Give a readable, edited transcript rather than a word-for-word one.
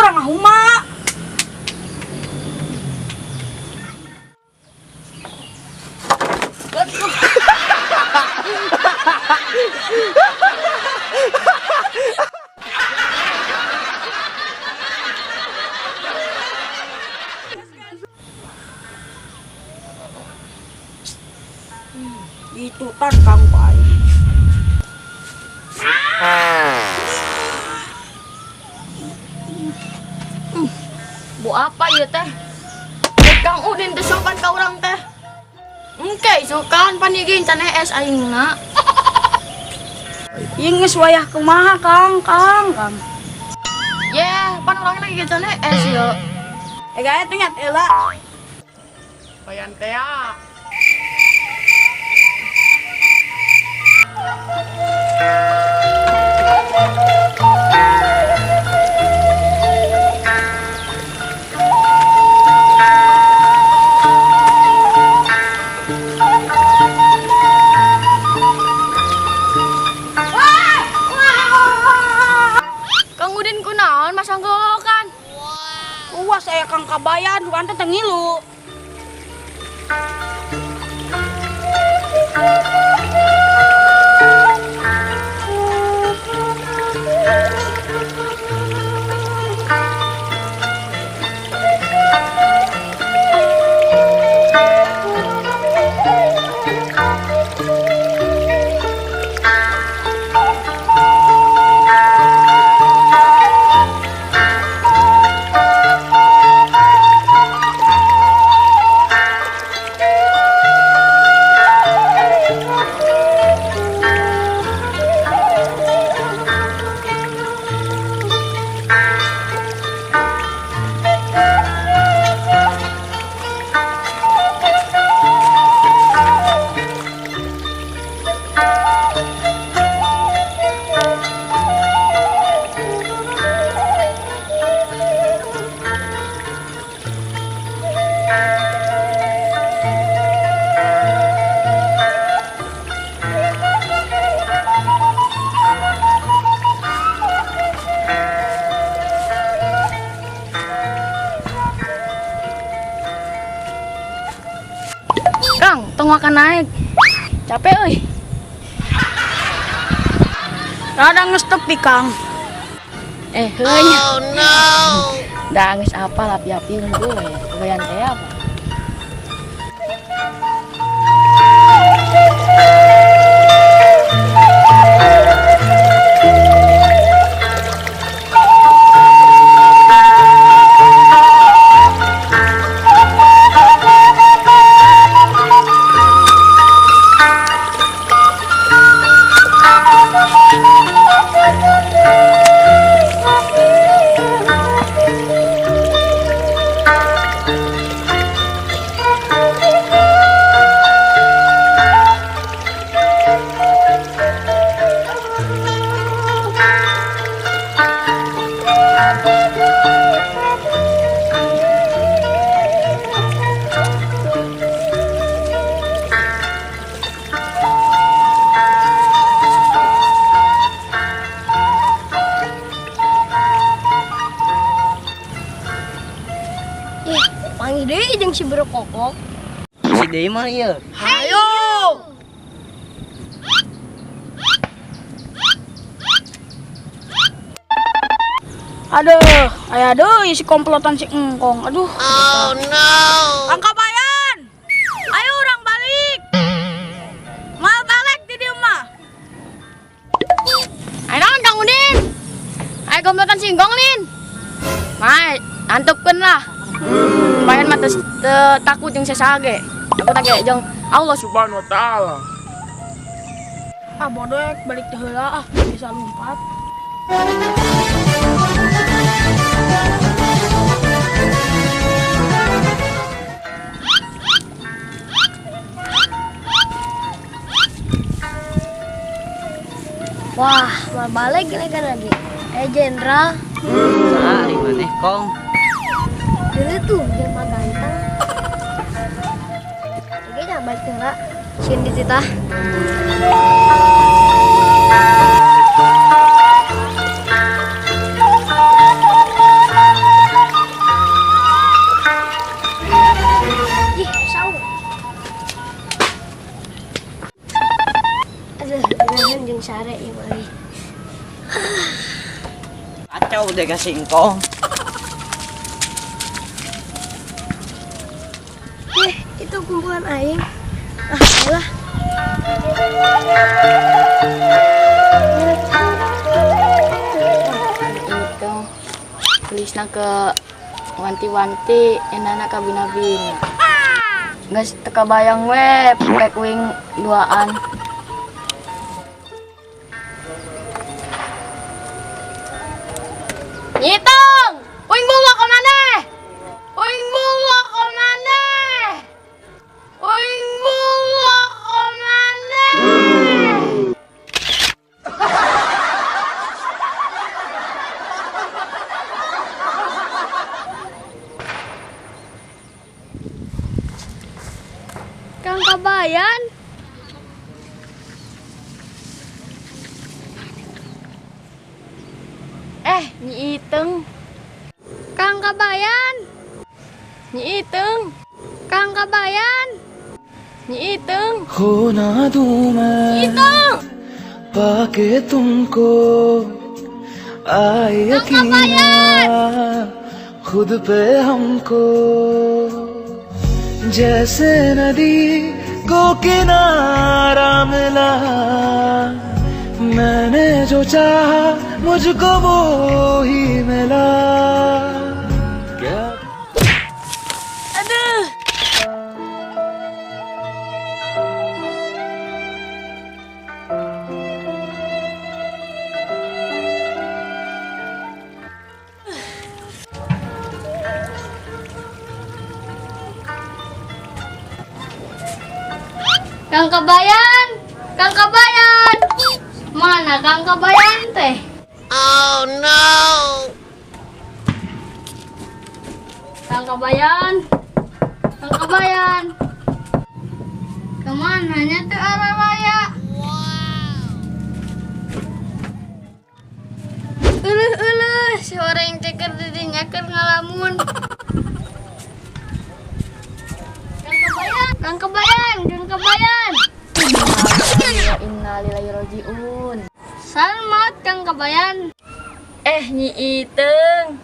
Urang ngahuma. Itu tan Kang Pai. Bu apa ieu teh? Kang Udin teh sopan ka urang teh. Engke isukan pan ieu ge can hees aingna. Ieu geus wayah kumaha Kang, Kang, Kang. Ye, pan urang lagi can hees ieu. Eh gae teh ngat heula. Bayan teh ah. Kang Udin kunaon masang golokan? Uwas aya Kang Kabayan, bukan teh ngilu. Kang, tong makan naik. Capek euy. Rada geus tepi Kang. Heuy. Oh no. Da geus apa lapi-api unggul ya. Kebayan teh apa? Ih, panggil deui jeung si Berkokok. Si deui mah ieu. Hayo. Aduh, aya deui si komplotan si Engkong. Aduh. Oh no. Kang Kabayan. Ayo urang balik. Mal balik di dieu mah. Ayo naon Kang Udin? Ayo komplotan si Engkong lin. Mai, antepkeun lah. Lumayan mah teu takut jeung sesage. Takut ge jeung Allah Subhanahu wa taala. Ah bodoh balik teh heula ah bisa lompat. Wah, mau balik lagi lagi. Jenderal. Saha ari maneh, Kong? Dulu tuh jelema ganteng. Oke, jangan balik heula. Sieun dititah. Aing sare ieu mah. Kacau deh ka singkong. Itu kumpulan aing. Ah, ayolah. Itu tulisna ke wanti-wanti enana ka bina-bina. Geus teu kabayang we pek wing duaan. Nyitung, uing bunga ka maneh? Uing bunga ka maneh? Uing bunga ka maneh? Kang Kabayan. Nyi Iteng. Kang Kabayan. Nyi Iteng. Kang Kabayan. Nyi Iteng. खो ना दूं मैं Iteng. पाके तुमको आए यकीना खुद पे हमको जैसे नदी को किनारा मिला मैंने जो चाहा मुझको वो ही मिला क्या Aduh. Kang Kabayan, Kang Kabayan. Mana Kang Kabayan teh? Oh no. Kang Kabayan. Kang Kabayan. Kemana nya tuh arah raya? Uluh uluh, si orang ceker didinya keur ngalamun. Kang Kabayan, Kang Kabayan, Kang Kabayan. Innalillahi rojiun. Selamat Kang Kabayan. Nyi Iteng.